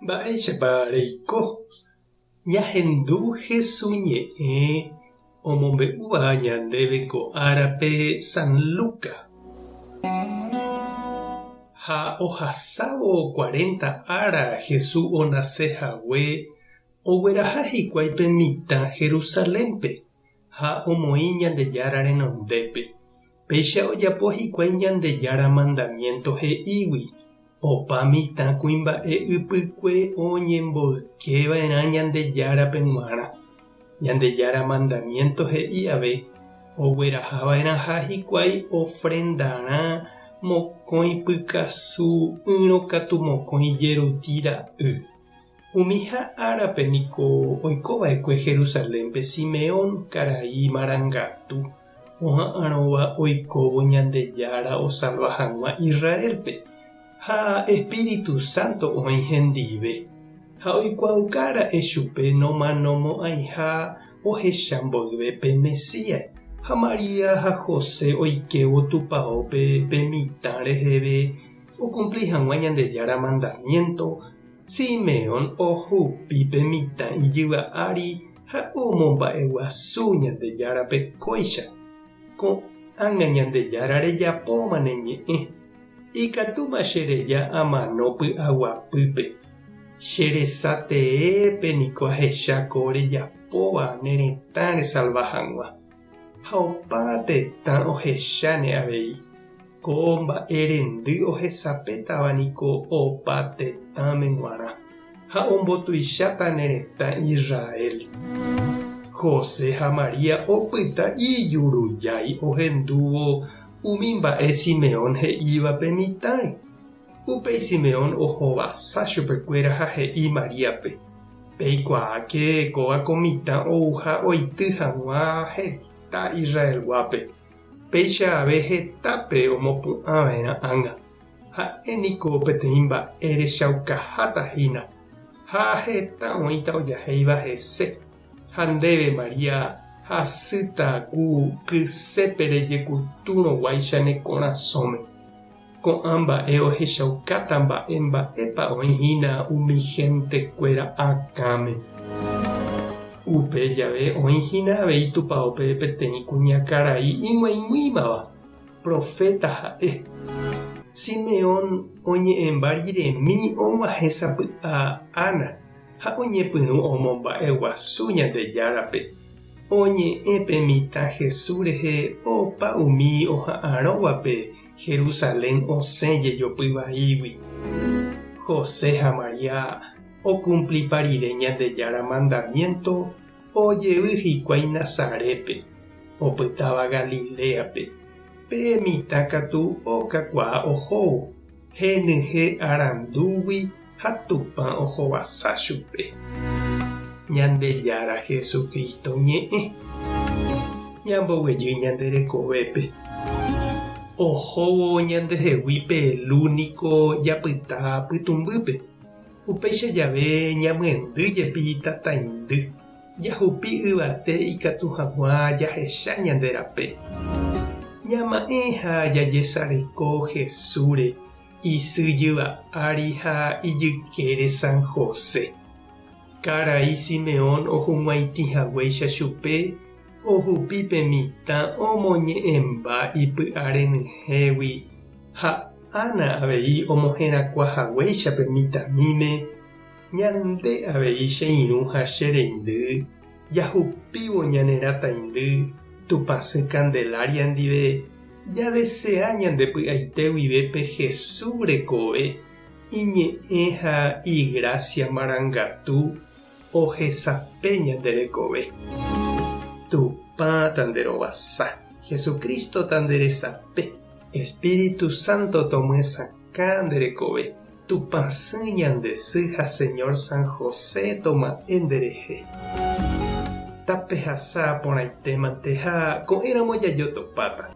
Mba'éichapa reiko? Ñahendu Hesu ñe'ẽ omombe'úva ñandéve ko árape San Luca. Ha ohasávo cuarenta ára Hesu onase hague, ogueraha hikuái pe mitã Jerusalénpe ha omoĩ Ñandejára renondépe. Péicha ojapo hikuái Ñandejára mandamiénto he'ígui, Opa mitã kuimba'e ypykue oñemboyke va'erã Ñandejárape g̃uarã. Ñandejára mandamiénto he'i ave ogueraha va'erãha hikuái ofrendarã mokõi pykasu ỹrõ katu mokõi jeruti ra'y. Umiha árape niko oiko va'ekue Jerusalénpe Simeón karai marangatu oha'arõva oikóvo Ñandejára osalva hag̃ua Israélpe, ha Espíritu Santo oĩ hendive, ha oikuaauka ra'e chupe nomanomo'ãiha ohecha mboyve pe Mesías. Ha María ha José oikévo tupaópe pe mitã reheve okumpli hag̃ua Ñandejára mandamiénto, Simeón ohupi pe mitã ijyva ári ha omomba'eguasu Ñandejárape kóicha, Ko'ág̃a Ñandejára rejapóma ne ñe'ẽ, ikatúma che reja amano py'aguapýpe. Che resa teépe niko ahecha ko rejapóva ne retã resalva hag̃ua. Ha opa tetã ohecháne avei. Ko mba'e rendy ohesapétava niko opa tetãme g̃uarã, ha ombotuicháta ne retã Israel. José ha María opyta ijurujái ohendúvo umi mba'e Simeón he'íva pe mitãre. Upéi Simeón ohovasa chupekuéra ha he'i Maríape, Peikuaáke kóva ko mitã ouha oity hag̃ua heta Israelguápe. Péicha ave hetápe omopu'ã va'erã ág̃a. Ha'e niko peteĩ mba'e rechaukaháta hína, ha heta oĩta ojahéiva hese. Ha ndéve, María, hasýta ku kysépe rejekutúrõguáicha ne korasõme. Ko'ã mba'e ohechaukáta mba'e mba'épa oĩ hína umi hentekuéra akãme. Upe jave oĩ hína avei tupaópe peteĩ kuñakarai ig̃uaig̃uímava, proféta ha'e. Simeón oñe'ẽmba riremi og̃uahẽ sapy'a Ana ha oñepyrũ omomba'eguasu Ñandejárape. Oñe'ẽ pe mitã Jesús rehe opa umi oha'arõvape Jerusalén osẽ jejopy vaígui. José ha María okumplipa rire Ñandejára mandamiénto ojevy hikuái Nazarétpe, opytáva Galiléape. Pe mitã katu okakuaa ohóvo, henyhẽ arandúgui ha Tupã ohovasa chupe. Ñandejára Jesucristo ñe'ẽ. Ñamboguejy ñande rekovépe. Ohóvo ñandehegui pe lu niko japyta pytũmbýpe. Upéicha jave ñamyendy jepi tataindy, jahupi yvate ikatu hag̃ua jahecha ñande rape. Ñama'ẽ ha jajesareko Jesúsre Isy jyva ári ha ijykére San José. Karai Simeón ohug̃uaitĩ haguéicha chupe, ohupi pe mitã omoñe'ẽmba ipy'a renyhẽgui ha Ana avei omoherakuã haguéicha pe mitãmíme, ñande avei che irũ ha che reindy, jahupívo ñane rataindy Tupãsy Candelaria ndive, Jadesea ñande py'aite guive pe Jesús rekove, iñe'ẽ ha igrásia marangatu ohesape ñande rekove. Tupã tanderovasa, Jesucristo tanderesape, Espíritu Santo tomyesakã nde rekove, Tupãsy ñande sy ha Señor San José toma'ẽ nderehe. Tapehasa porãitémante ha ko'ẽramo jajotopáta.